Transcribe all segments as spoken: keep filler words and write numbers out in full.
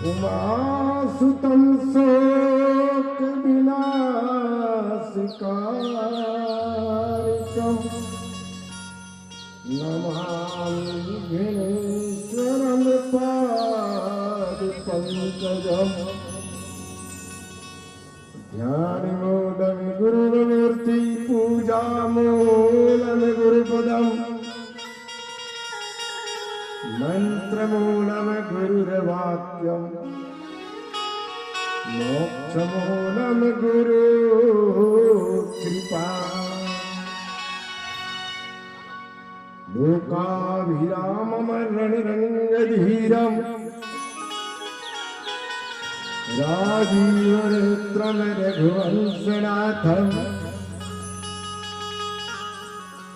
उमासुतं शोकविनाशकारकम्। नमामि विघ्नेश्वरं पादपङ्कजम्। ध्यानमूलं गुरुर्मूर्ति, पूजामूलं गुरुपदम्। मन्त्रमूलं गुरुर्वाक्यम्। मोक्षमूलं गुरु कृपा। लोकाभिरामं रणरङ्गधीरम्। राजीवनेत्रं रघुवंशनाथम्।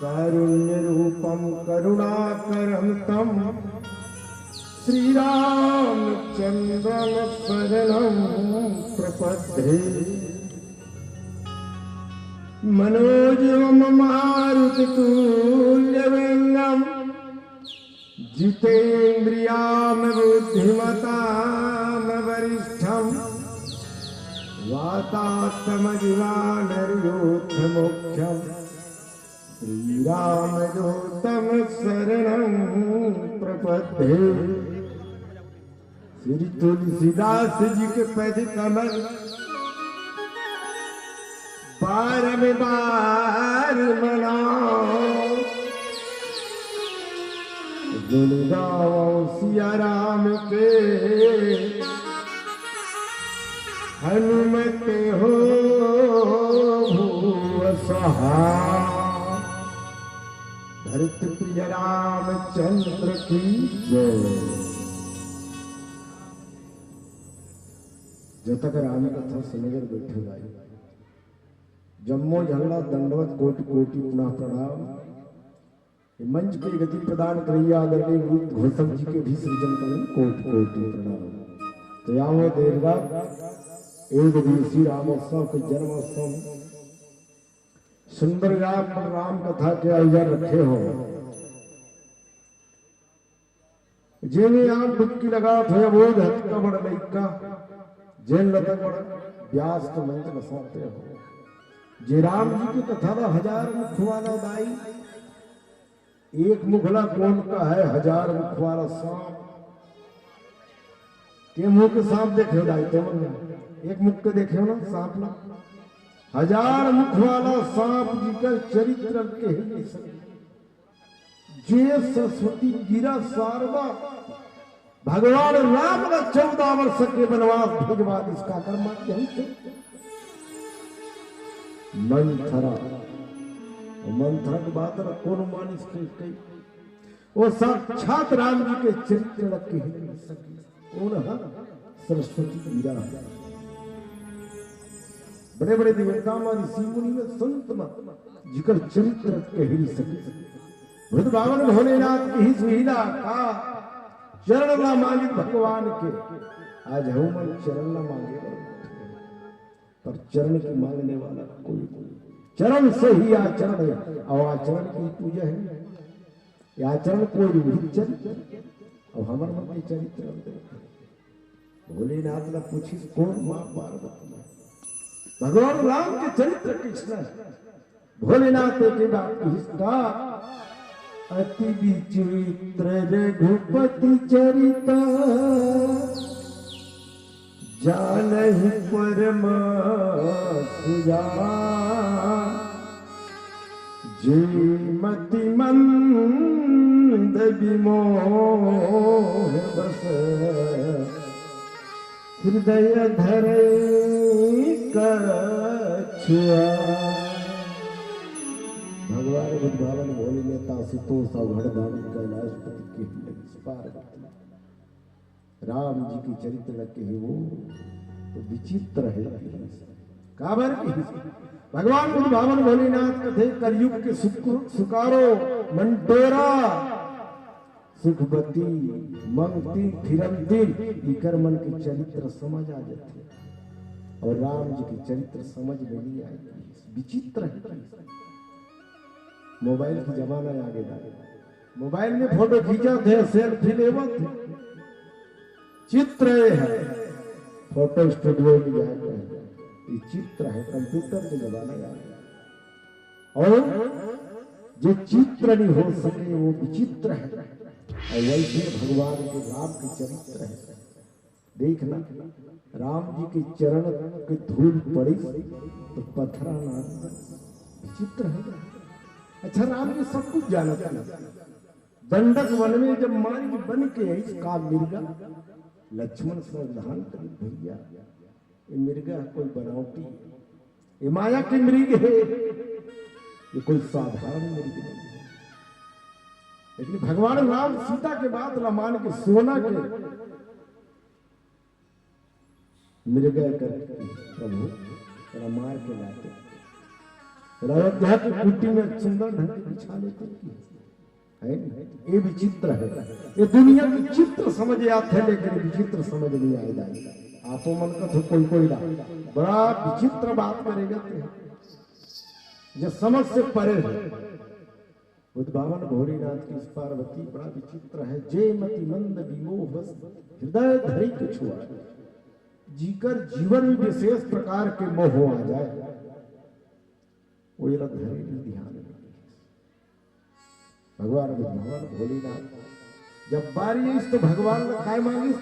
कारुण्यरूपं करुणाकरं तं श्रीरामचन्द्रं शरणं प्रपद्ये। मनोजवं मारुततुल्यवेगं जितेन्द्रियं बुद्धिमतां वरिष्ठं वातात्मजमानरयूथमुख्यं श्रीरामदूतं शरणं प्रपद्ये। श्री तुलसीदास जी के पद कमल बारंबार मनाओ। गुण गावो सिया राम के हनुमत हो भुव सहाय। भरत प्रिय रामचंद्र की जय। जब तक राम कथा सुनकर बैठे भाई, जम्मो झगड़ा दंडवत कोटि कोटि पुनः प्रणाम। ये मंच के गति प्रदान करैया आदरणीय गुरु घोषक जी के भी सृजन करें कोटि कोटि प्रणाम। तो यहाँ देर रात एक दिवसीय रामोत्सव के जन्मोत्सव में सुंदर राम राम कथा के आयोजन रखे हो। जेने आप डुबकी लगात हो, वो धतका बड़ लइका, जेन लतक बड़ ब्यास के मंच बसाते हो। जे राम जी की कथा ला हजार मुख वाला दाई, एक मुख ला कोन का है, हजार मुख वाला सांप। के मुख के सांप देखे हो दाई, ते मन एक मुख के देखे हो ना सांप ला, हजार मुख वाला सांप जी का चरित्र के ही नहीं सकते। जे सरस्वती गिरा शारदा, भगवान राम ला चौदह वर्ष के वनवास भेजवा दिस, काकर मानिस हे। मंथरा, मंथरा के बात ला कोन मानिस के कई? वो साक्षात राम जी के चरित्र ला कहि नहीं सकिस। कोन हा? सरस्वती गिरा। बड़े बड़े देवता मन, ऋषि मुनि मन, संत मन, जिकर चरित्र कहि नहीं सकिस। भक्त भावन भोलेनाथ कहिस उही ला का चरण ला मांगिस भगवान के। आज हमन चरण ला मांगे बर, पर चरण के मांगने वाला कोई नहीं। चरण से ही आचरण है, और आचरण की पूजा है। ये आचरण कोई नहीं, चरित्र। अब हमर मन के चरित्र हम देखते हैं। भोलेनाथ ला पूछिस, कोन माँ पार्वती हे? भगवान राम के चरित्र कइसना हे? भोलेनाथ एक ही बात कहिस का, अति विचित्र रघुपति चरित, जानहि परम सुजान। जे मति मंद विमोह बस, हृदय धरई कछुआ। भगवान बुद्ध भावन भोले में तासुतोष अवघड़ दानी कैलाशपति के लगिस पार्वती। राम जी के चरित्र ल कहे वो तो विचित्र हे। काबर कहिस? भगवान बुद्ध भावन भोलेनाथ कथे, कलयुग के सुक-, सुकारो, मंटोरा, सुखबती, मंगती, फिरंती, इकर मन के चरित्र समझ आ जाथे, और राम जी के चरित्र समझ में नहीं आए। विचित्र हे। मोबाइल के जमाना आ गे। मोबाइल में फोटो खींचत हे, सेल्फी लेवत हे। चित्र ये हे, फोटो स्टूडियो में जाए के हे। ये चित्र हे, कंप्यूटर के जमाना आ गे। अउ जे चित्र नहीं हो सके, वो विचित्र हे। अउ वैसे भगवान के राम के चरित्र हे। देखना, राम जी के चरण के धूल पड़िस त पथरा ना, विचित्र हे। अच्छा, राम जी सब कुछ जानत हे। दंडक वन में जब मारिच बन के आइस का मिर्गा, लक्ष्मण सावधान करिस, भैया, ये मिर्गा कोई बनावटी हे, ये माया के मृग हे, ये कोई साधारण मृग नहीं हे। लेकिन भगवान राम सीता के बात ला मान के सोना के मृग करके, प्रभु, तेला मार के लाते, तेला अयोध्या के कुटी में सुंदर ढंग के बिछा लेते कि, हे ना? ये विचित्र हे। ये दुनिया के चित्र समझ आथे, लेकिन विचित्र समझ नहीं आय दाई। आपो मन कथो कोई कोई ला बड़ा विचित्र बात करे जाथे, जो समझ से परे हे। उद्भावन भोलेनाथ की इस पार्वती बड़ा विचित्र हे। जे मति मंद विमोह वश, हृदय धरि कछुआ। जिकर जीवन में विशेष प्रकार के मोह आ जाए, वो एला धरे नहीं ध्यान में। भगवान उद्भावन भोलेनाथ जब बारी आइस तो भगवान ला काय मांगिस?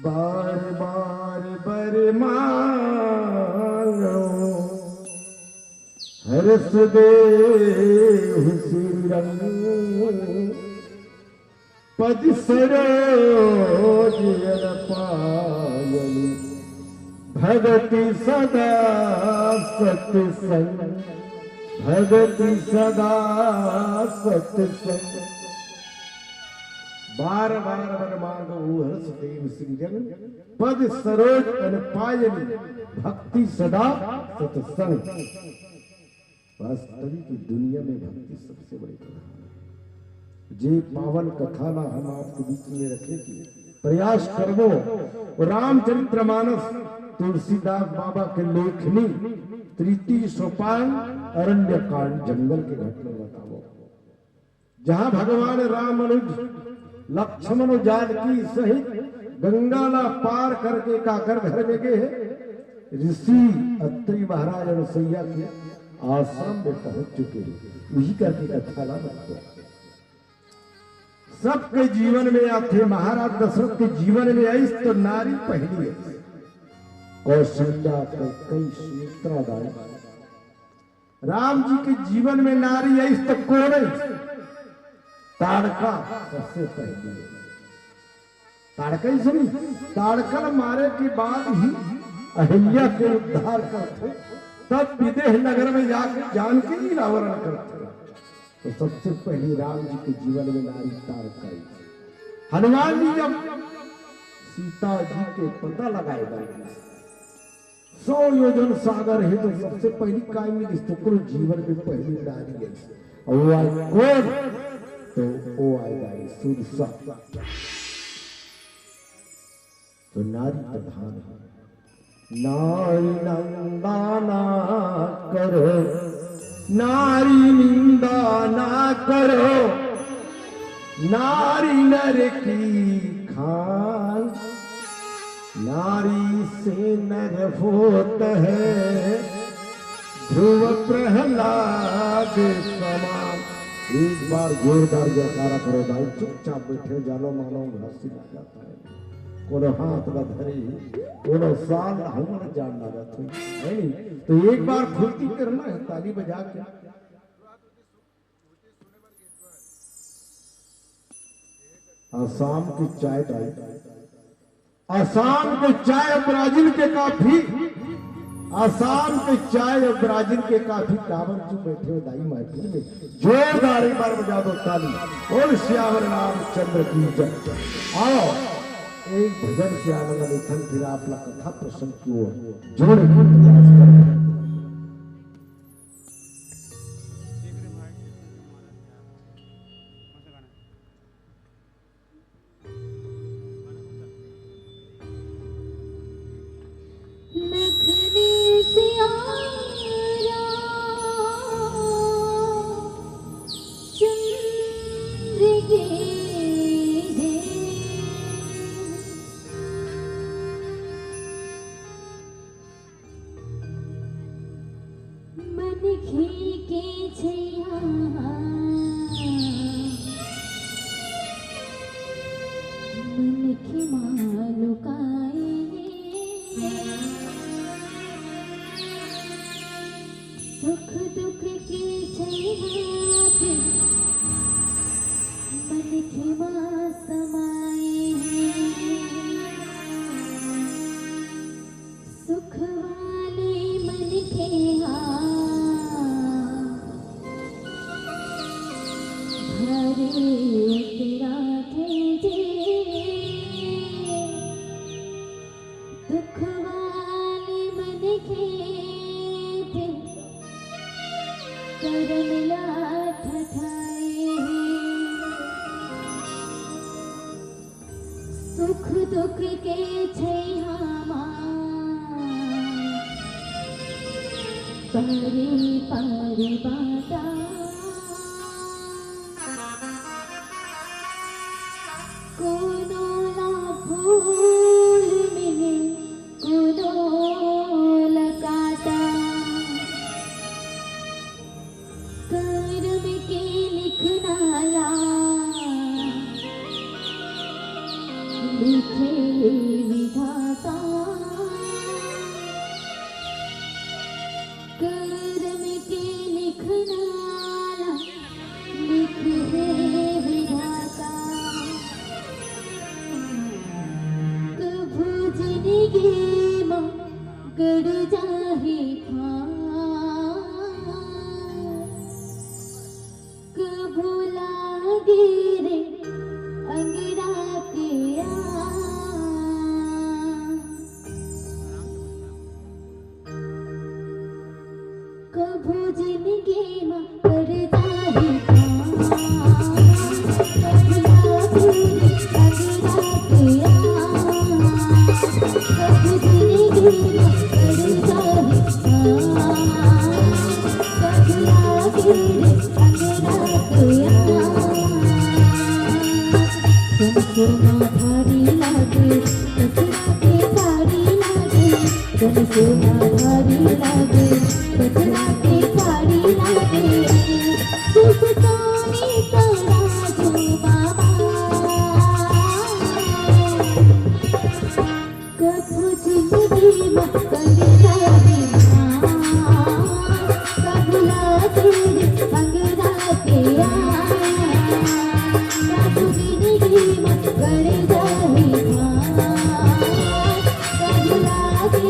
बार बार बर मांगो, हरष देहु श्री रंग। पद सरोज अन पायन, भगति सदा सतसंग, भगति सदा सतसंग। बार बार बर मांगो हरष देहु श्री रंग, पद सरोज अन पायन, भक्ति सदा सतसंग। वास्तविक दुनिया में भक्ति सबसे बड़ी प्रधान हे। जे पावन कथा ला हम आपके बीच में रखे के प्रयास करबो, वो रामचरित्र मानस, तुलसीदास बाबा के लेखनी, तृतीय सोपान, अरण्य कांड, जंगल के घटना बताबो, जहां भगवान राम अनुज लक्ष्मण अउ जानकी सहित गंगा ला पार करके काकर घर में गे हे, ऋषि अत्रि महाराज अनसुईया के आश्रम में पहुंच चुके हे। उही करके कथा ला बताबो। सबके जीवन में आथे, महाराज दशरथ के जीवन में आइस तो नारी पहली आइस, कौशल्या, कैकई, सुमित्रा दाई। राम जी के जीवन में नारी आइस त कोन आइस? ताड़का सबसे पहली। ताड़का ही सुनी, ताड़का ल मारे के बाद ही अहिल्या के उद्धार करथे, तब विदेह नगर में जाके जानकी जी ला वरण करथे। तो सबसे पहली राम जी के जीवन में नारी ताड़का आइस। हनुमान जी जब सीता जी के पता लगाए बर गे, सौ योजन सागर हे, तो सबसे पहली काय मिलिस? तो कोनो जीवन में पहली नारी आइस। अउ वो आय कोन? तो वो आय दाई सुरसा। तो नारी प्रधान हे। नारी नंदा ना करो, नारी निंदा ना करो, नारी नर की खान। नारी से नर होत है ध्रुव प्रहलाद समान। एक बार जोरदार जयकारा करो भाई, चुपचाप बैठे, जानो मानो घासी लग जाता है। कोनो हाथ ला धरे, कोनो साल ला हमन जान लागत है, है नहीं? तो एक बार फुर्ती करना है, ताली बजा के। आसाम के चाय दाई, आसाम के चाय ब्राजील के कॉफी, आसाम के चाय ब्राजील के कॉफी। काबर चुप बैठे हो दाई महफिल में? जोरदार एक बार बजा दो ताली। बोल सियावर रामचंद्र की जय। आओ, एक भजन के आनंद लेथन, फिर आप ला कथा प्रसंग की ओर जोड़े के प्रयास करते हैं। लखनी सियारा। एक राखे जे दुख वाले मन के फिर करम ला ठठाए हे। सुख दुख के छैहा मा परे परे बाटा। कोनो ला फूल मिले, कोनो ला कांटा। करम के लिखना ला लिखे विधाता। करम के लिखना ला लिखे विधाता। कभू जिनगी मा गड़ जाही फांस, कभू लागे रे अंगरा के आस। कभू जिनगी मा गड़ जाही फांस, कभू लागे रे अंगरा के आस। कभू जिनगी मा गड़ जाही फांस, कभू लागे रे अंगरा के आस। सोना भारी लागे, ससुरा के साड़ी लागे। सोना भारी लागे, ससुरा के साड़ी लागे। तू सुतानी तोरा जो बाबा। कभू जिनगी मा गड़ जाही फांस, कभू लागे रे अंगरा के आस। कभू जिनगी मा गड़ जाही फांस, कभू लागे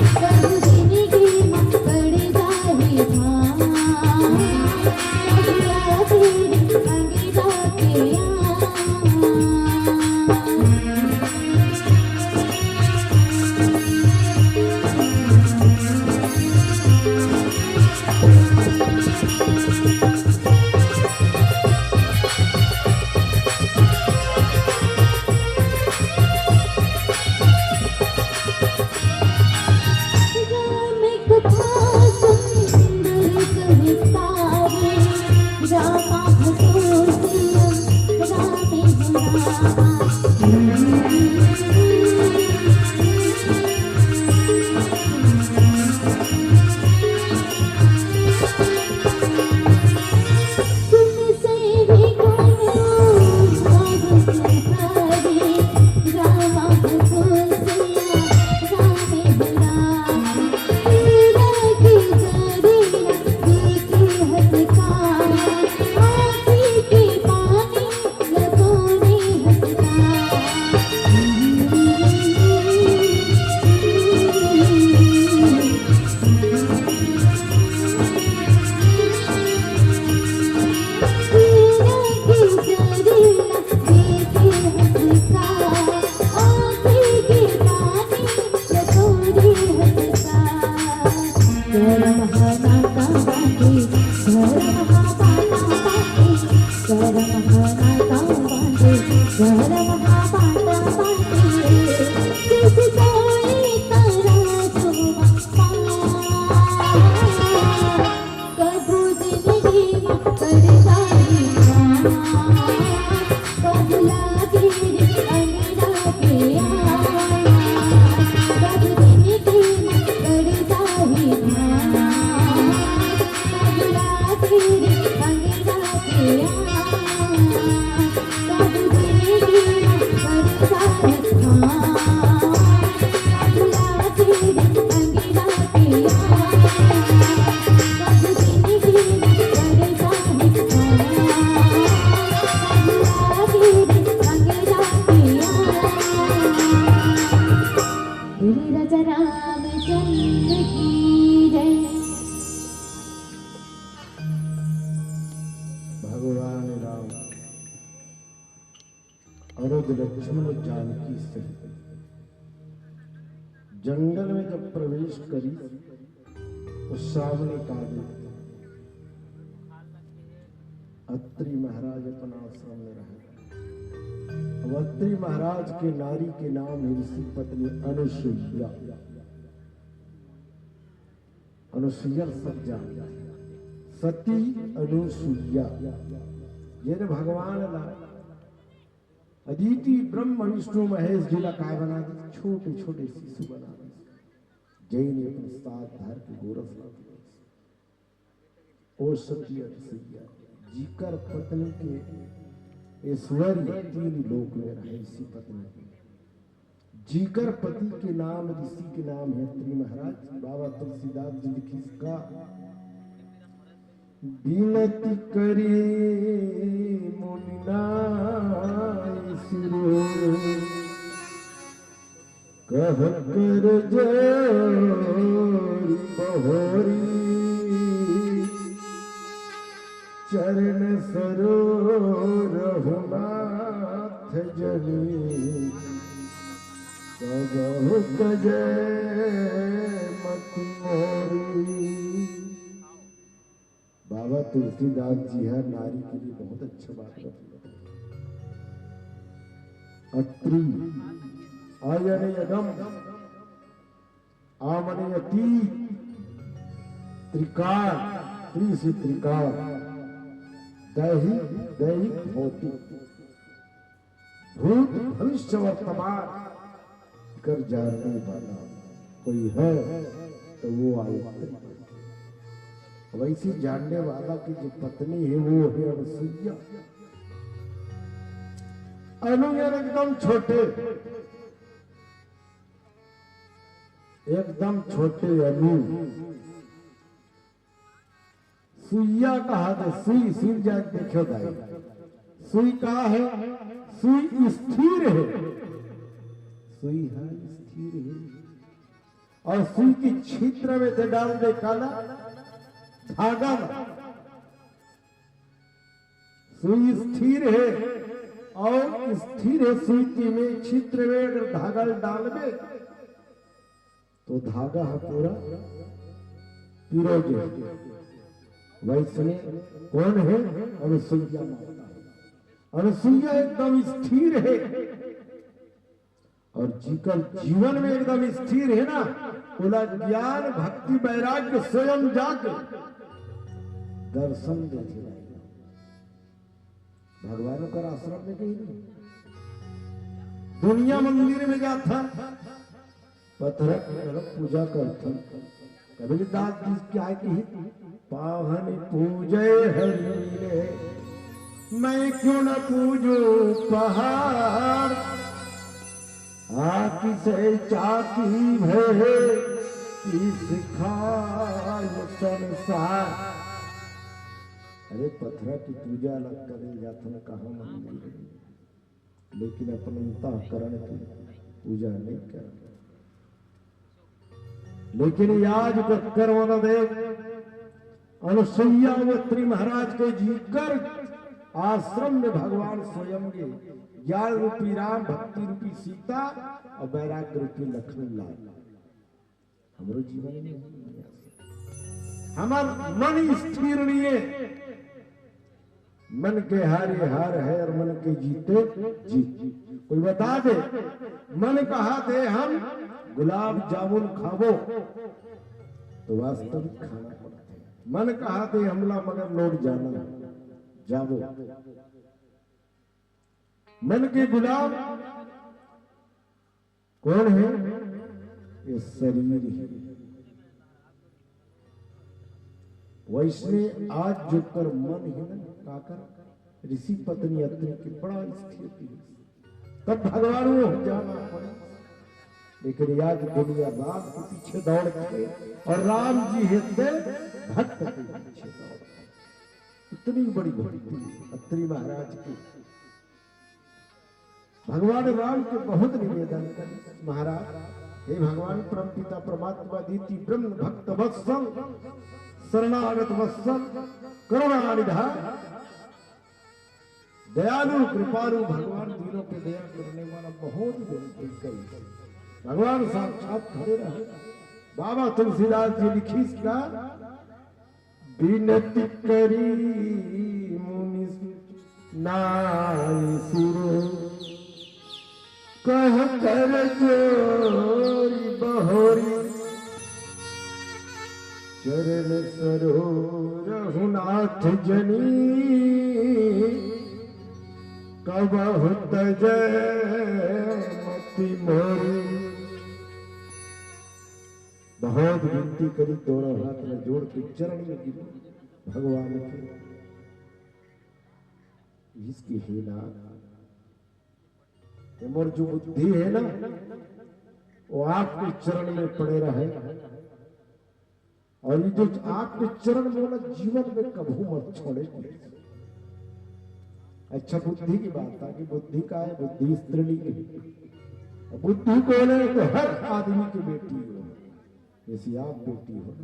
रे अंगरा के आस। बोले राजा रामचंद्र की जय। भगवान राम अरध लक्ष्मण जानकी सहित जंगल में जब प्रवेश करी तो सामने का देखते, अत्रि महाराज अपन आश्रम में रहे। अब अत्रि महाराज के नारी के नाम है ऋषि पत्नी अनुसुईया। अनुसुईया सब जानते हैं। सती अनुसुईया, जेने भगवान ला अदिति ब्रह्म विष्णु महेश जी ला काय बना दी, छोटे छोटे शिशु बना दी। जैन अपन साथ धर के गोरस ला दी। ओ सती अनुसुईया, जीकर पत्नी के ऐश्वर्य तीन लोक में रहे, इसी पत्नी के। जीकर पति के नाम, ऋषि के नाम है अत्रि महाराज। बाबा तुलसीदास जी लिखिस का, बिनती करी मुनिना सिर, कह कर जोरी बहोरी, चरण सरोज रघुनाथ जनी, कबहु कजय मति मोरी। बाबा तुलसीदास जी ह नारी के लिए बहुत अच्छा बात बताया। अत्रि, अयन यगम, आमने अति, त्रिकाल, त्रि से त्रिकाल, दैहिक, दैहिक, भौतिक। भूत, भविष्य, वर्तमान कर जानने वाला कोई है तो वो आए। वैसे जानने वाला की जो पत्नी है वो है अनुसुईया। अनु यार एकदम छोटे, एकदम छोटे अनु। सुईया कहा थे, सुई, सुई जाके देखो दाई। सुई का है? सुई स्थिर है। सुई है, स्थिर है। और सुई की छिद्र में से डाल दे काला धागा। सुई स्थिर है और स्थिर है सुई की में छिद्र में अगर धागा डालबे तो धागा ह पूरा पिरो जाही। वैसने कौन है? अनुसुईया माता है। अनुसुईया एकदम स्थिर है और जिकर जीवन में एकदम स्थिर है ना, ओला ज्ञान, भक्ति, वैराग्य स्वयं जाके दर्शन देथे। भगवान ओकर आश्रम में कहीं नहीं। दुनिया मंदिर में जाथन, पथरा के घलो पूजा करथन। कबीरदास जी क्या कही, पावन पूजे हरि मिले, मैं क्यों न पूजूं पहाड़। आँखि से चाकी भय, किस खाय संसार। अरे पथरा की पूजा अलग करे जाथन, कहाँ मंदिर है? लेकिन अपन अंतःकरण की पूजा नहीं करन। लेकिन आज कक्कर वाला देख, अनुसुईया अत्रि महाराज के जीकर आश्रम में भगवान स्वयं के ज्ञान रूपी राम, भक्ति रूपी सीता और वैराग्य रूपी लखन लाए। हमरो जीवन में हमर मन स्थिर नइ हे। मन के हारे हार हे अउ मन के जीते जीत। कोई बता दे, मन कहाथे हम गुलाब जामुन खाबो, त वास्तविक खाना पड़थे। मन कहाथे हमला मगरलोड जाना हे, जाबो। मन के गुलाम कोन हे? ये शरीर हे। वइसने आज जोकर मन हे ना, काकर ऋषि पत्नी अत्रि के बड़ा स्थिति हे। तब भगवान वो जाना पड़े, लेकिन आज दुनिया राम के पीछे दौड़थे अउ राम जी हे ते भक्त के पीछे दौड़थे। इतनी बड़ी भक्ति अत्रि महाराज की। भगवान राम के बहुत निवेदन करे, महाराज, हे भगवान परमपिता परमात्मा दीति ब्रह्म भक्त वत्सल, शरणागत वत्सल, करुणा निधान, दयालु कृपालु भगवान, दीनों पे दया करने वाला, बहुत विनती करी। भगवान साक्षात खड़े रहे। बाबा तुलसीदास जी लिखिस का, बिनती करी मुनि नाय सिर, कह कर जोरी बहोरी, चरण सरोज रघुनाथ जनी, कबहु तजै मति मोरी। बहुत विनती करी, दोनों हाथ में जोड़ के चरण में गिरी भगवान के। इसकी हे नाथ, ये मोर जो बुद्धि हे ना, वो आपके चरण में पड़े रहे। अउ ये जो आपके चरण में ना, जीवन में कभू मत छोड़े। अच्छा, बुद्धि की बात आ कि बुद्धि का हे? बुद्धि स्त्रीलिंग हे। बुद्धि को ले तो हर आदमी की बेटी हो, जैसी आप बेटी हो,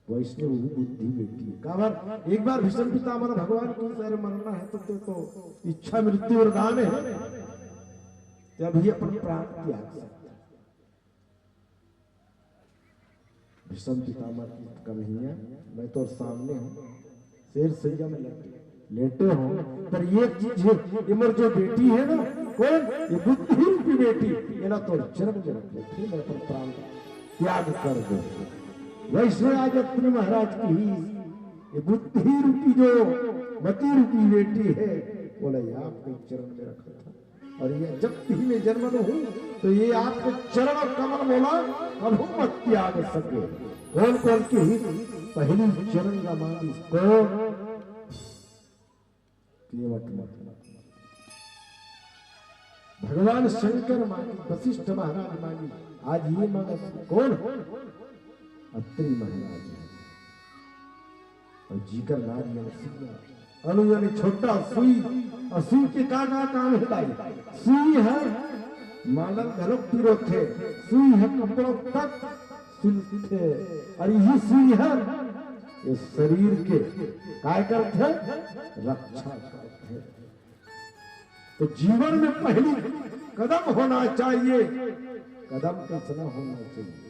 वैसने वो बुद्धि बेटी हे। काबर एक बार भीष्म पितामह भगवान के सारे मरना हे तो, तो, तो इच्छा मृत्यु वरदान हे, ते अभी अपन प्राण त्याग सकथे। भीष्म पितामह की कन्हैया, मैं तो सामने हूँ, शेर सैया में लेटे, लेटे हूँ, पर ये चीज हे, ये मोर जो बेटी हे ना, कोन? ये बुद्धि रूपी बेटी, ये ना तो चरण में रखे, फिर मैं अपन प्राण त्याग कर दो। वैसने आज अत्रि महाराज की ही ये बुद्धि रूपी जो मति रूपी बेटी हे, बोले, ये आपके चरण में रखा था। अउ ये जब भी मैं जन्म लूं, तो ये आपके चरण कमल मोला कभू मत त्याग सके। कोन कोन की ही पहली चरण ला मांगिस? कोन? केवट मत। भगवान शंकर मांगिस, वशिष्ठ महाराज मांगिस, आज ये मांगिस। कोन? अत्रि महाराज हे। अउ जीकर नारी अनु सुईया, अनु यानी छोटा सुई, अउ सुई के का का काम हे भाई? सुई हे माला ल घलो पिरोथे, सुई हे कपड़ा तक सिलथे, अउ इही सुई हे ये शरीर के काय करथे? रक्षा करथे। तो जीवन में पहली कदम होना चाहिए, कदम कैसना होना चाहिए?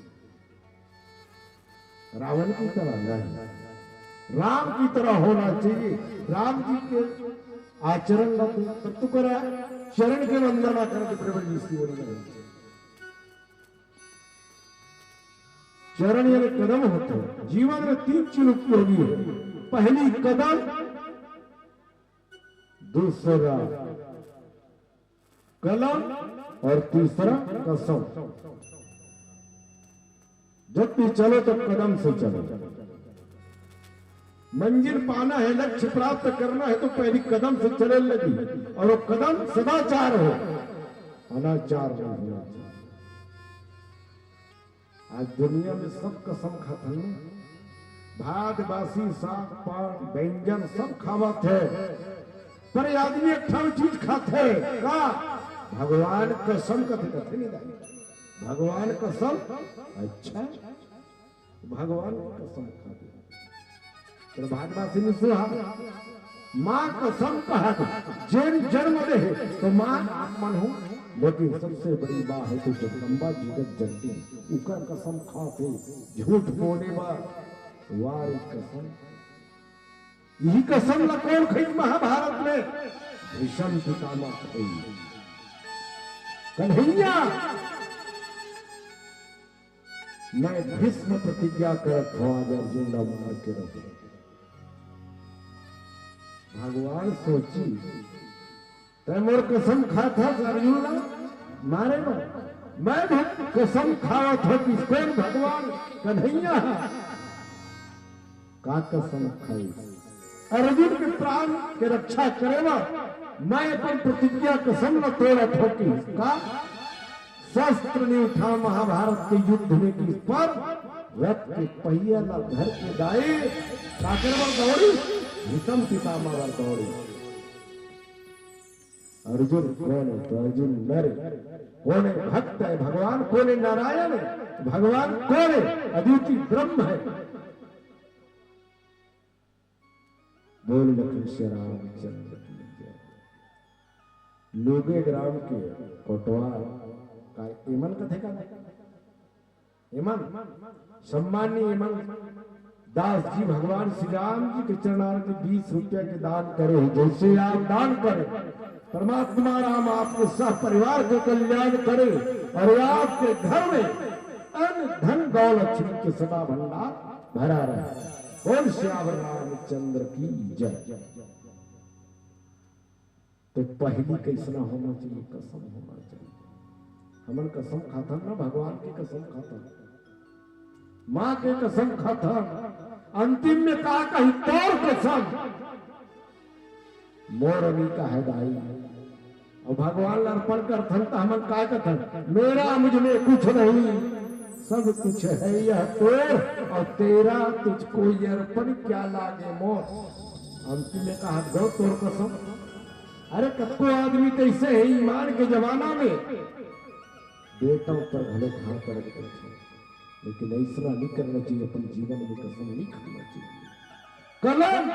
रावण की तरह नहीं, राम की तरह होना चाहिए। राम जी के आचरण ला तू, तब तू करा, चरण के वंदना करके प्रभु जी की वंदना। चरण यानी कदम होथे। जीवन में तीन चीज उपयोगी हे। पहली कदम, दूसरा कलम अउ तीसरा कसम। जब भी चलो तो कदम से चलो। मंजिल पाना हे, लक्ष्य प्राप्त करना हे तो पहली कदम से चले लगी, अउ वो कदम सदाचार हो, अनाचार नहीं होना चाहिए। आज दुनिया में सब कसम खाथे ना, भात बासी, साग पान, व्यंजन सब खावत हे, पर ये आदमी एक ठन चीज खाथे का? भगवान कसम कथे, कथे नहीं दाई। भगवान कसम, अच्छा, भगवान कसम खाथे। प्रभात बासी में सुहा, माँ कसम कहत, जेन जन्म दे हे, तो माँ आप मन हो, लेकिन सबसे बड़ी माँ हे तो जगदम्बा जगत जननी, उकर कसम खाथे, झूठ बोले बर, वाह रे कसम, इही कसम ला कोन खइस महाभारत में? भीष्म पितामह खइस। कन्हैया, मैं भीष्म प्रतिज्ञा करत हंव, आज अर्जुन ला मार के रहूं। भगवान सोचिस, तैं मोर कसम खाथस अर्जुन ला मारे बर? मैं भी कसम खावत हंव कि कोन भगवान? कन्हैया ह। का कसम खाइस? अर्जुन के प्राण के रक्षा करे बर मैं अपन प्रतिज्ञा कसम ला तोड़त हंव कि का शस्त्र नइ उठांव महाभारत के युद्ध में, किस पर रथ के पहिया ला धर के दाई काकर बर दौड़ी, भीष्म पितामह बर दौड़ी। अर्जुन कोन हे? त अर्जुन नर हे। कोन हे? भक्त हे भगवान। कोन हे? नारायण हे। भगवान कोन हे? अद्वितीय ब्रह्म हे। बोल लखन श्री रामचंद्र की जय। लोगे ग्राम के कोटवार का एमन कथे का? एमन सम्माननीय एमन दास जी भगवान श्री राम जी के चरणार में बीस रुपया के दान करे हे। जइसे आप दान करे, परमात्मा राम आपके सह परिवार के कल्याण करे अउ आपके घर में अन्न धन दौलत लक्ष्मी के सदा भंडार भरा रहे। बोल सियावर रामचंद्र की जय। त पहिली कइसना होना चाहिए? कसम होना चाहिए। हमन कसम खाथन ना, भगवान के कसम खाथन, माँ के कसम खाथन, अंतिम में का कही? तोर कसम, मोर नइ कहय दाई। अउ भगवान ला अर्पण करथन त हमन का कथन? मेरा मुझ में कुछ नहीं, सब कुछ है यह तोर, अउ तेरा तुझको ये अर्पण क्या लागे मोर। अंतिम में कहा, दो तोर कसम। अरे कतको आदमी कइसे हे ईमान के जमाना में बेटा ऊपर घलो हाथ रख देथे, लेकिन अइसना नइ करना चाहिए, अपन जीवन में कसम नइ खाना चाहिए। कलम,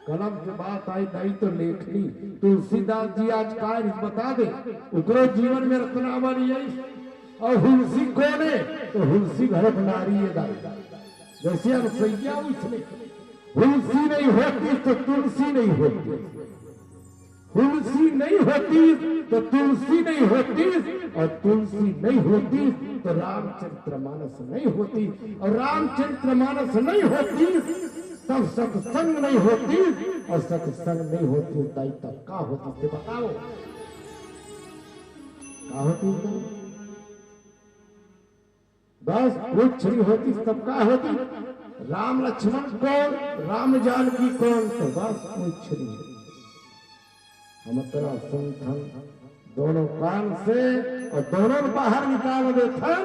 कलम के बात आय दाई त लेखनी। तुलसीदास जी आज काय बता दे, ओकरो जीवन में रत्नावली आइस। अउ हुलसी कोन हे? त हुलसी घलो नारी हे दाई। जइसे अनसुइया वइसने। हुलसी नइ होतिस त तुलसी नइ होतिस, हुलसी नइ होतिस त तुलसी नइ होतिस, अउ तुलसी नइ होतिस त रामचरित्र मानस नइ होतिस, अउ रामचरित्र मानस नइ होतिस तब सत्संग नइ होतिस, अउ सत्संग नइ होतिस दाई तब का होतिस, तैं बताओ, का होतिस? बस कुछ नइ होतिस तब का होतिस? राम लक्ष्मण कोन, राम जानकी कोन, त बस कुछ नइ होतिस। हम अतना सुनथन दोनों कान से अउ दोनों बाहर निकाल देथन,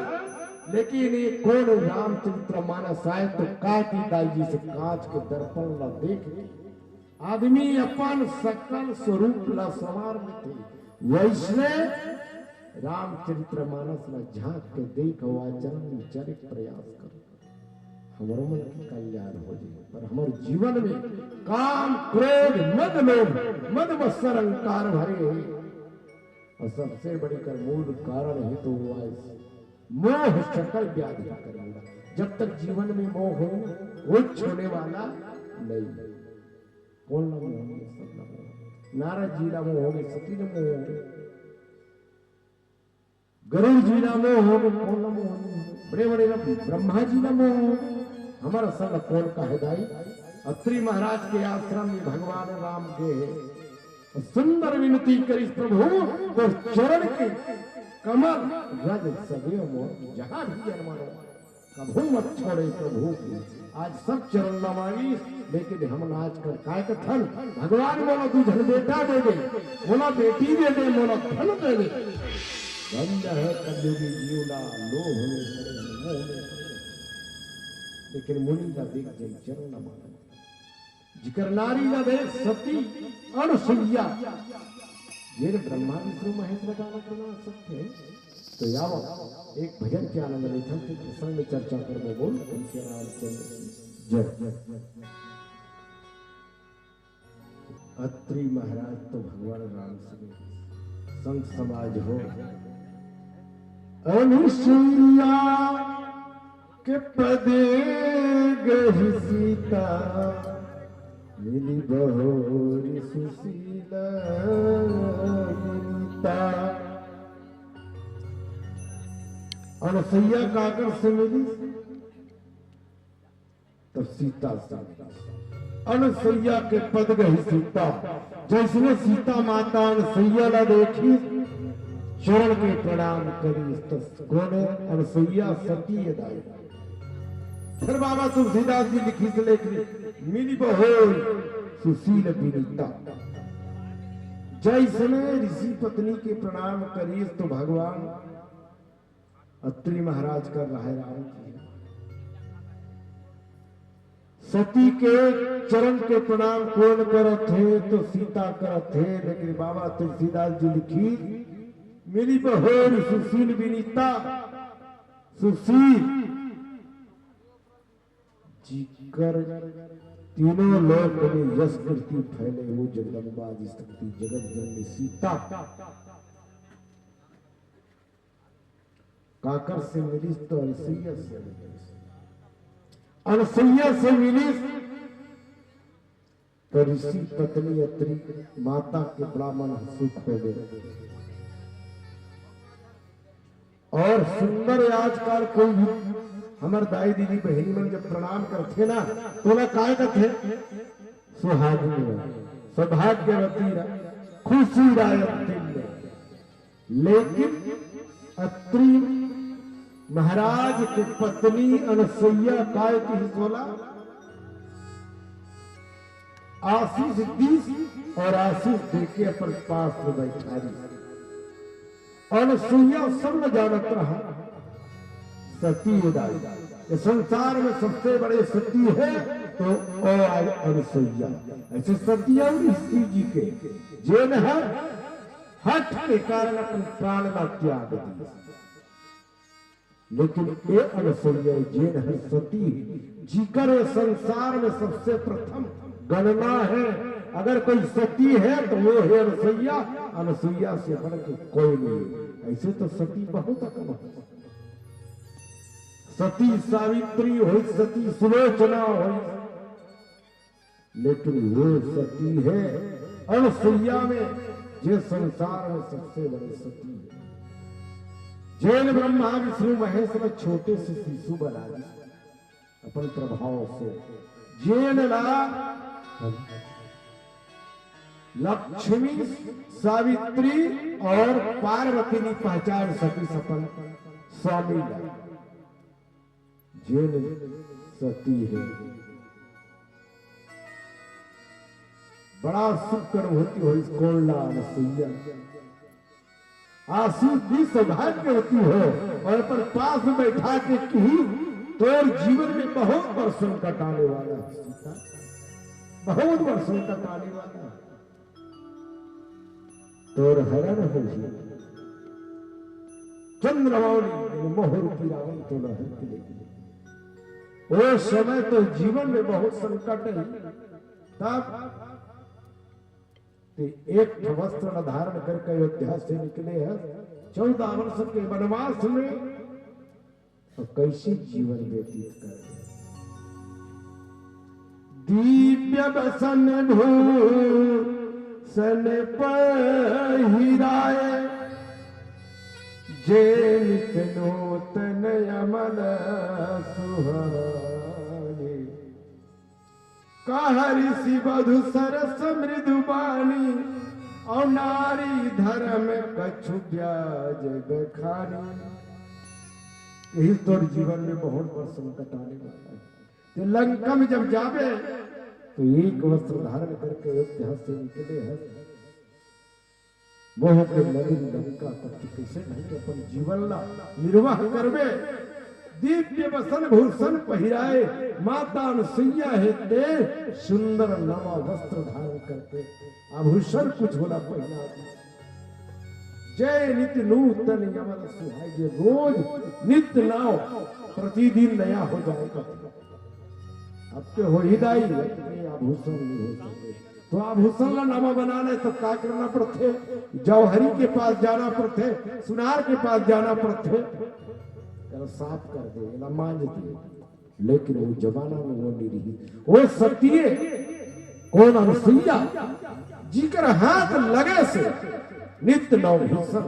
लेकिन ये कोन रामचरित्र मानस आय त का की दाई जी से कांच के दर्पण ला देख के आदमी अपन सकल स्वरूप ला संवार लेथे, वइसने रामचरित्र मानस ला झांक के देख अउ आचरण में चले के प्रयास करो। हमरो मन के कल्याण हो जाए, पर हमर जीवन में काम, क्रोध, मद, लोभ, मद, मत्सर, अहंकार भरे हे। अउ सबसे बड़ी कर मूल कारण हे त वो आय मोह सकल व्याधि कर मूला। जब तक जीवन में मोह हो, कुछ होने वाला नहीं। कोन ला मोह होगे? सब ला मोह होगे। नारद जी ला मोह होगे, सती ला मोह होगे, गरुड़ जी ला मोह होगे, कोन ला मोह होगे? बड़े बड़े ला, ब्रह्मा जी ला मोह होगे। हमर सब ला कोन कहय दाई? अत्रि महाराज के आश्रम में भगवान राम गे हे, सुंदर विनती करिस, प्रभु तोर चरण के कमल रज सदैव मोर, जहाँ भी जन्म लो कभू मत छोड़े प्रभु की। आज सब चरण ला मांगिस, लेकिन हमन आजकल काय कथन, भगवान मोला दू झन बेटा दे दे, मोला बेटी दे दे, मोला धन दे दे। धन्य हे कलयुगी जीव ला, लोभ में पड़े, मोह में पड़े। लेकिन मुनि ला देख जन चरण ला मांगन। जिकर नारी ला देख सती अनुसुईया, ये रे ब्रह्मा विष्णु महेश ला गाना के ना सकथे। तो यावत एक भजन के आनंद लेथन, फिर प्रसंग में चर्चा करबो। बोल तुलसी रामचंद्र की जय। अत्रि महाराज तो भगवान राम से संत समाज हो। अनुसुईया के पद ही सीता, मिली बहोरी सुशील विनीता। अनसुईया काकर से मिली? तब सीता से मिली। अनसुईया के पद गही सीता। जइसने सीता माता अनसुईया ला देखिस, चरण के प्रणाम करिस, त कोने? अनसुईया सती ए दाई। फिर बाबा तुलसीदास जी लिखिस, लेकिन मिली बहोरी सुशील विनीता। जइसने ऋषि पत्नी के प्रणाम करिस, त भगवान अत्रि महाराज कर रहे राम जी। सती के चरण के प्रणाम कोन करत हे? त सीता करत हे। लेकिन बाबा तुलसीदास जी लिखिस, मिली बहोरी सुशील विनीता। सुशील, जिकर तीनों लोक में यश कीर्ति फैले, वो जगदम्बा आदि शक्ति जगत जननी सीता। काकर से मिलिस? त अनसुईया से मिलिस। अनसुईया से मिलिस त ऋषि पत्नी अत्रि माता के ब्राह्मण सुख हो गए। और सुंदर आजकल कोई भी हमर दाई दीदी बहिनी मन जब प्रणाम करथे ना, तोला काय कथे? सुहागिन रह, सौभाग्यवती रह, खुशी रह अंतिम में। लेकिन अत्रि महाराज के पत्नी अनसुईया काय किहिस ओला? आशीष दीस और आशीष देके अपन पास में बैठा दीस। अनसुईया सब ल जानत रहा, सती ए दाई, ये संसार में सबसे बड़े सती हे तो ओ आय अनसुईया। ऐसे सती अउ शिव जी के, जेन हर हठ के कारण अपन प्राण ला त्याग दीस। लेकिन ए अनसुईया जेन हर सती हे, जिकर ए संसार में सबसे प्रथम गणना हे, अगर कोई सती हे त वो हे अनसुईया। अनसुईया से बढ़ के कोई नहीं। ऐसे तो सती बहुत अकन हे। सती सावित्री होइस, सती सुलोचना होइस, लेकिन वो सती हे अनसुईया में, जे संसार में सबसे बड़े सती हे। जेन ब्रह्मा विष्णु महेश ल छोटे से शिशु बना दीस अपन प्रभाव से, जेन ला लक्ष्मी, सावित्री और पार्वती नइ पहचान सकिस अपन स्वामी ला। जेन सती हे, बड़ा सुख अनुभूति होइस। कोन ला? अनसुईया। आशीष दीस, सौभाग्यवती हो, और अपन पास में बैठा के किहिस, तोर जीवन में बहुत बड़ संकट आने वाला हे सीता, बहुत बड़ संकट आने वाला हे। तोर हरण होही। चंद्रमौली मोह रूपी रावण तोला हर के लेगे। ओ समय तो जीवन में बहुत संकट हे, तब ते एक ठो वस्त्र ला धारण करके अयोध्या से निकले हस, चौदह वर्ष के वनवास में। अउ कइसे जीवन व्यतीत करे? दिव्य बसन भूषण पहिराए, जे नित नूतन अमल सुहाए। कहा ऋषि वधु सरस मृदु बानी, अउ नारी धर्म कछु ब्याज बखानी। यही तोर जीवन में बहुत बड़ संकट आने वाला हे। ते लंका में जब जाबे, तो एक वस्त्र धारण करके अयोध्या से निकले हस। मोह के मलिन लंका तक तैं कइसे ढंग के अपन जीवन ला निर्वाह करबे। दिव्य बसन भूषण पहिराए, माता अनसुईया हे ते सुंदर नवा वस्त्र धारण करके आभूषण कुछ ओला पहिरा दीस। जे नित नूतन अमल सुहाए, जे रोज नित नवा, प्रतिदिन नया हो जाए कथे। अब के होही दाई, अब के आभूषण नइ हो सके। तो आभूषण ला नवा बनाना हे तो का करना पड़थे? जौहरी के पास जाना पड़थे, सुनार के पास जाना पड़थे। एला साफ कर दे, एला मांज दे। लेकिन वो जमाना में वो नहीं रही। वो सतिये कोन अनुसुईया, जिकर हाथ लगे से नित नौ भूषण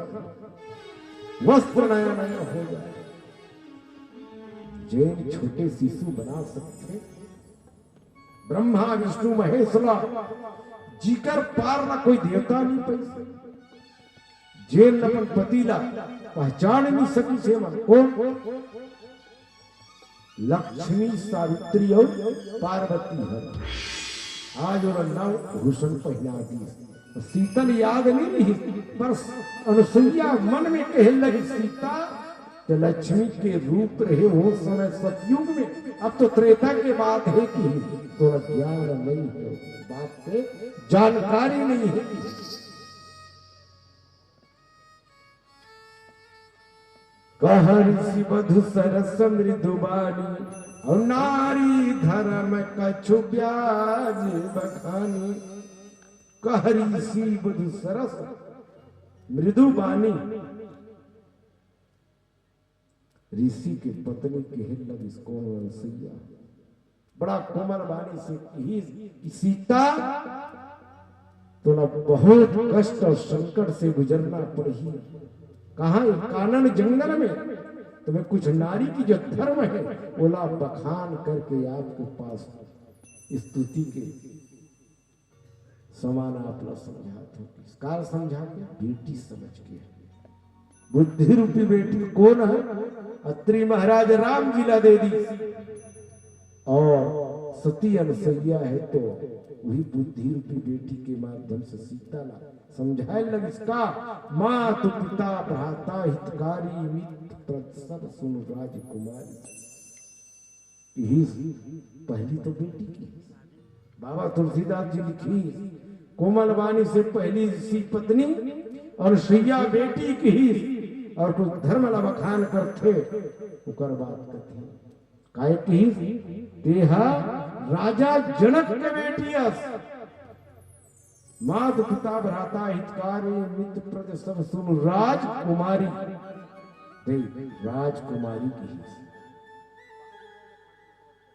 वस्त्र नया नया हो जाए। जेन छोटे शिशु बना सकथे ब्रह्मा विष्णु महेश ला, जिकर पार ला कोई देवता नहीं पाइस। जेन अपन पति ला पहचान नहीं सकिस हे मन। कोन? लक्ष्मी, सावित्री अउ पार्वती हर। आज ओला नव भूषण पहिना दिस। सीता ल याद नहीं रही, पर अनुसुईया मन में कहे लगी, सीता तो लक्ष्मी के रूप रहे वो समय सतयुग में। अब तो त्रेता के बात हे कि तोला ज्ञान नहीं हे, बात के जानकारी नहीं हे। कह ऋषि बधु सरस मृदु बानी, अउ नारी धर्म कछु ब्याज बखानी। कह ऋषि बधु सरस मृदु बानी। ऋषि के पत्नी कहे लगिस, कोन अनुसुईया बड़ा कोमल बानी से किहिस कि सीता, तोला बहुत कष्ट अउ संकट से गुजरना पड़ही। कहाँ? कानन जंगल में। तुम्हें कुछ नारी की जो धर्म हे, ओला बखान करके आपके पास स्तुति के समान आप ला समझात हों। काला समझा के? बेटी समझ के। बुद्धि रूपी बेटी कोन हे? अत्रि महाराज राम जी ला दे दिस। अउ सती अनुसुईया हे तो वही बुद्धि रूपी बेटी के माध्यम से सीता ला समझाए लगिस का, मातु पिता भ्राता हितकारी मित्र प्रज सब सुनु राजकुमारी। किहिस, पहली तो बेटी किहिस। बाबा तुलसीदास जी लिखिस, कोमल बानी से पहली ऋषि पत्नी अउ अनुसुईया बेटी किहिस, अउ कुछ धर्म ला बखान करथे, ओकर बाद कथे, काय किहिस, तेहा राजा जनक के बेटी अस। मात पिता भ्राता हितकारी मित्र प्रज सब सुनु राजकुमारी। देख, राजकुमारी किहिस।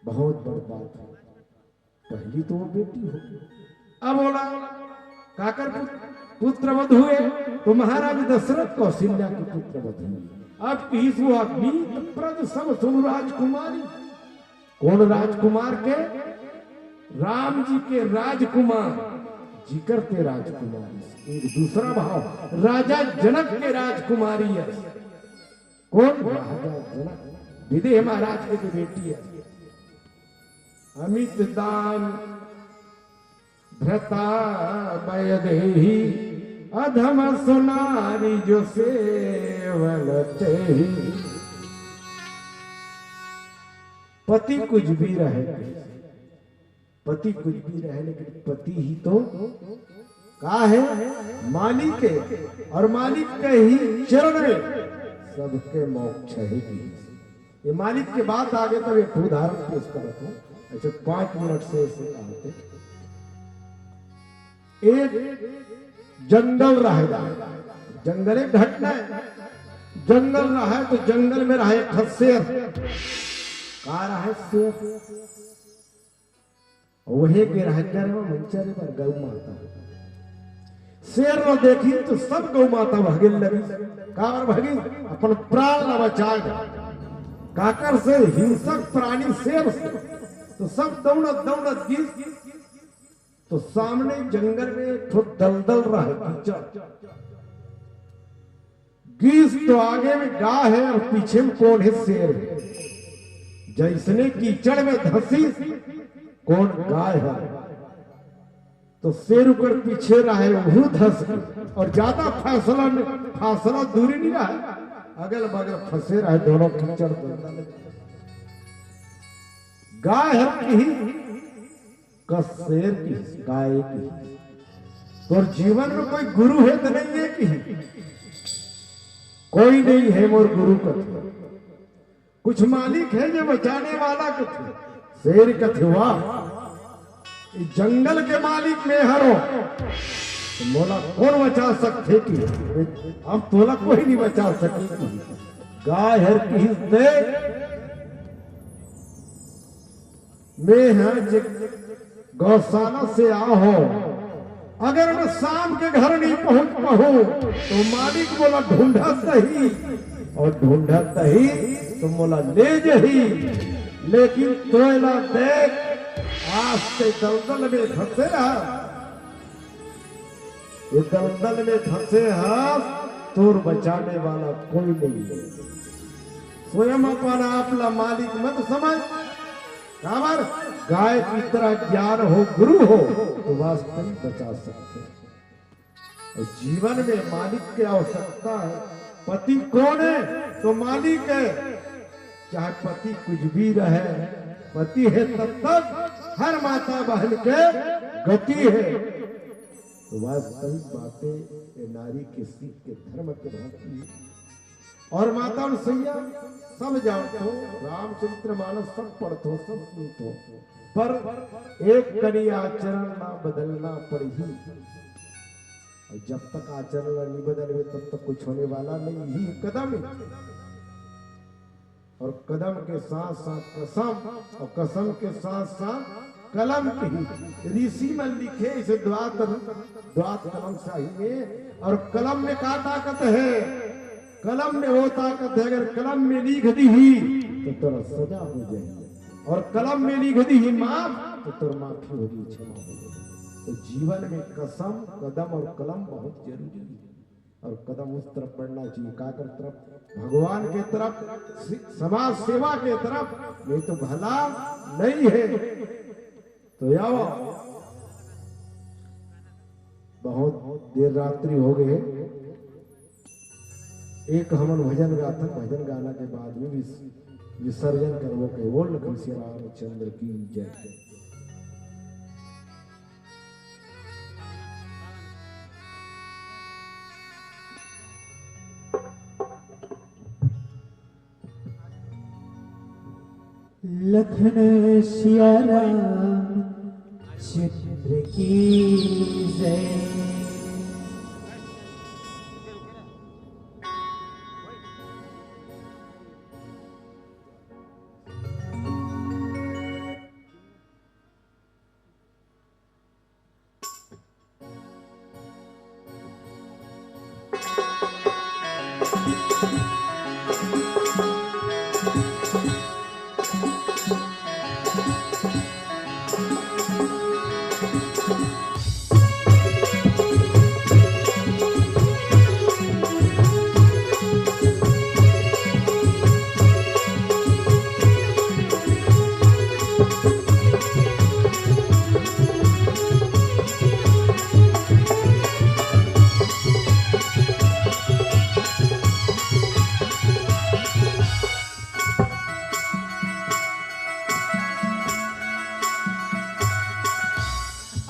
बहुत बड़ बात हे। पहली तो वो बेटी हो गई। अब बोला, काकर पुत्र, पुत्र वधु हे, तो महाराज दशरथ कौशल्या के पुत्र वधु हे। अब किहिस वो मित्र प्रज सब सुनु राजकुमारी। कोन राजकुमार के? राम जी के राजकुमार, जिकर ते राजकुमारी। एक दूसरा भाव, राजा जनक के राजकुमारी हे। कोन? राजा जनक, विदेह महाराज के जो बेटी हे। अमित दान भ्रता वैदेही, अधम सुनारी जो सेवल तेही। पति कुछ भी रहे, पति कुछ भी रहे, लेकिन पति ही तो का हे? मालिक हे। अउ मालिक के ही चरण में सबके मोक्ष हे। ये मालिक के बात आगे तब एक उदाहरण पेश करत हों, ऐसे पाँच मिनट से, ऐसे कहते। एक जंगल रहे, जंगल एक घटना हे, जंगल रहे तो जंगल में रहे एक ठो शेर। का रहे? शेर। वही के रहे घर में मंचर पर गौ माता। शेर ला देखिस तो सब गौ माता भगे लगिस। काबर भगिस? अपन प्राण ला बचाए बर। काकर से? हिंसक प्राणी शेर से। तो सब दौड़त दौड़त गिस। तो सामने जंगल में एक ठो दलदल रहे, कीचड़। गिस तो आगे में गाय हे अउ पीछे में कोन हे? शेर हे। जइसने कीचड़ में धंसिस, कोन? गाय हे। तो शेर ओकर पीछे रहे, वहू धंस गे। अउ ज्यादा फासला न-, फासला दूरी नहीं रहे, अगल बगल फंसे रहे दोनों कीचड़ में। गाय हे किहिस, का शेर किहिस, गाय किहिस। तोर जीवन में कोई गुरु हे त नहीं हे किहिस? कोई नहीं हे मोर गुरु कथे। कुछ मालिक हे जो बचाने वाला कथे। शेर कथे, वाह, इस जंगल के मालिक मैं हरों, तो मोला कोन बचा सकथे कि? अब तोला कोई नहीं बचा सके कि। गाय हर किहिस दे, मैं ह जे गौशाला से आए हों, अगर मैं शाम के घर नहीं पहुंच पाहूं, तो मालिक मोला ढूंढत ही, अउ ढूंढत ही तो मोला ले जही। लेकिन तोय ला देख, आज ते दलदल में फंसे हस, ये दलदल में फंसे हस, तोर बचाने वाला कोई नहीं है। स्वयं अपन आप ला मालिक मत समझ, काबर? गाय की तरह ज्ञान हो, गुरु हो, तो वास्तव में बचा सकते हैं। और जीवन में मालिक की आवश्यकता है। पति कौन है? तो मालिक है। चाहे पति कुछ भी रहे, पति है तब तक हर माता बहन के गति है। तो वास्तविक बातें ये नारी के सीख के धर्म के भांति है। और माता और सैया सब जानत हो, रामचरित्र मानस सब पढ़त हो, सब सुनत हो, पर एक कनी आचरण ला बदलना पड़ही। और जब तक आचरण ला नहीं बदलबे, तब तक कुछ होने वाला नहीं। यही कदम है। और कदम के साथ साथ कसम, और कसम के साथ साथ कलम की। ऋषि मन लिखे इसे द्वात, द्वात कलम शाही में। और कलम में का ताकत है? कलम में वो ताकत है, अगर कलम में लिख दीही तो तोला सजा हो जाही, और कलम में लिख दीही माफ तो तोर माफी होही, क्षमा हो जाही। तो जीवन में कसम, कदम और कलम बहुत जरूरी है। और कदम उस तरफ बढ़ना चाहिए, काकर तरफ? भगवान के तरफ, स-, समाज सेवा के तरफ, नहीं तो भला नहीं है। तो आओ, बहुत देर रात्रि हो गए है। एक हमन भजन गाथन, भजन गाना के बाद में विस-, विसर्जन करबो के। बोल लखन श्री रामचंद्र की जय। लखन सिया राम चंद्र की जय।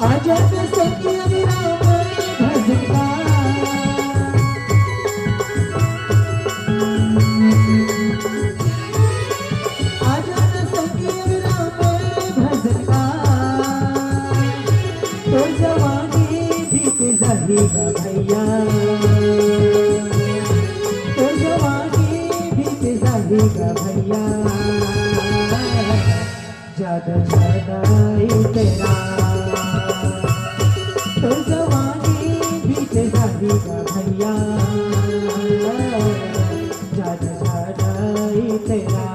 आजा तो सखी अब राम भजन का। आजा तो सखी अब राम भजन का। तो जवानी बीत जाही गा भैया, तो जवानी बीत जाही गा भैया। ज्यादा ज्यादा ही तेरा, तो जवानी बीत जाही गा भैया। ज्यादा ज्यादा ही तेरा।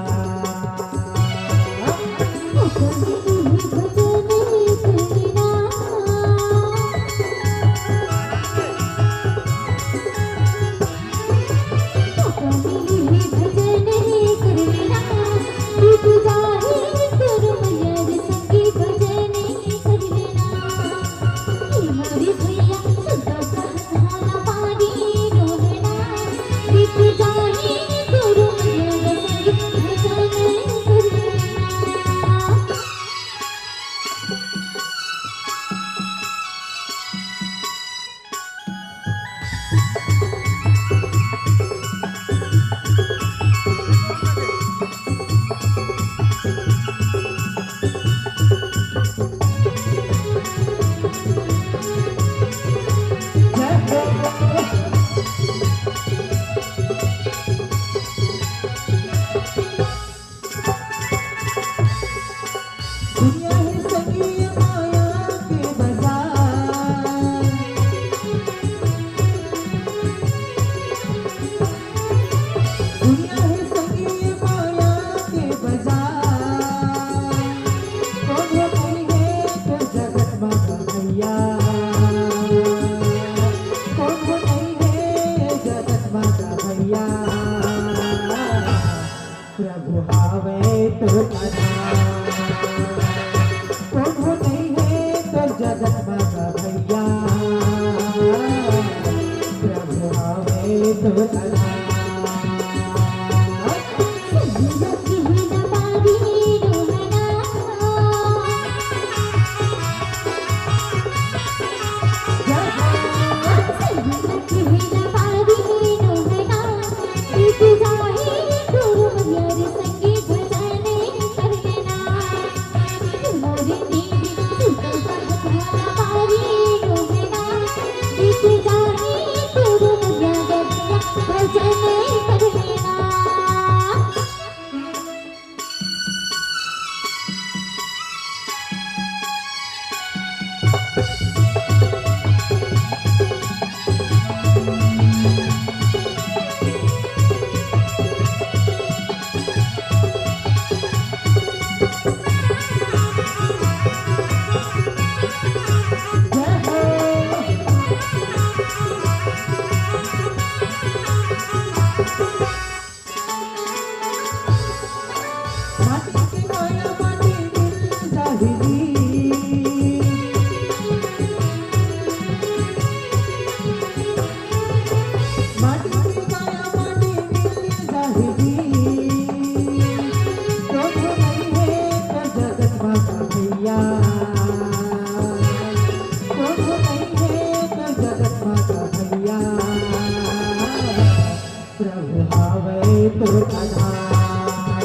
तोर आधार। कोनो नइ हे तोर जगत मा गा भैया, प्रभु हवे तोर आधार। प्रभु हवे तोर आधार,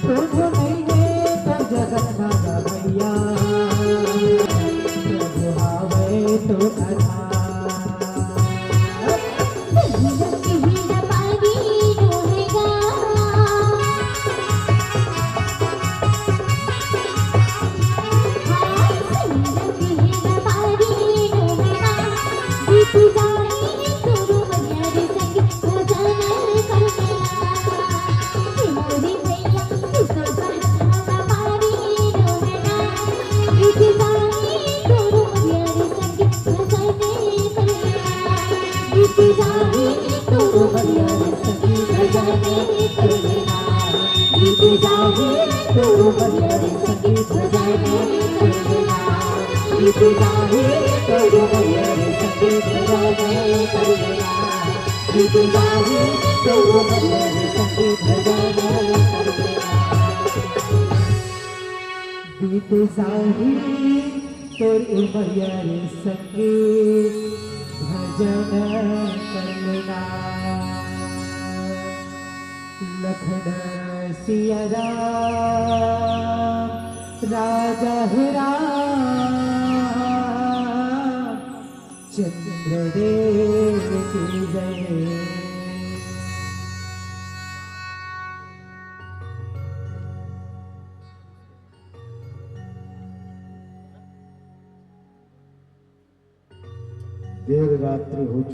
कोनो नइ हे तोर जगत मा गा भैया। प्रभु हवे तोर आधार। बीत जाही तोर उमरिया रे संगी, भजन कर लेना। लखन सिया राम, राजा हे राम, चंद्रदेव की जय। देर रात्रि हो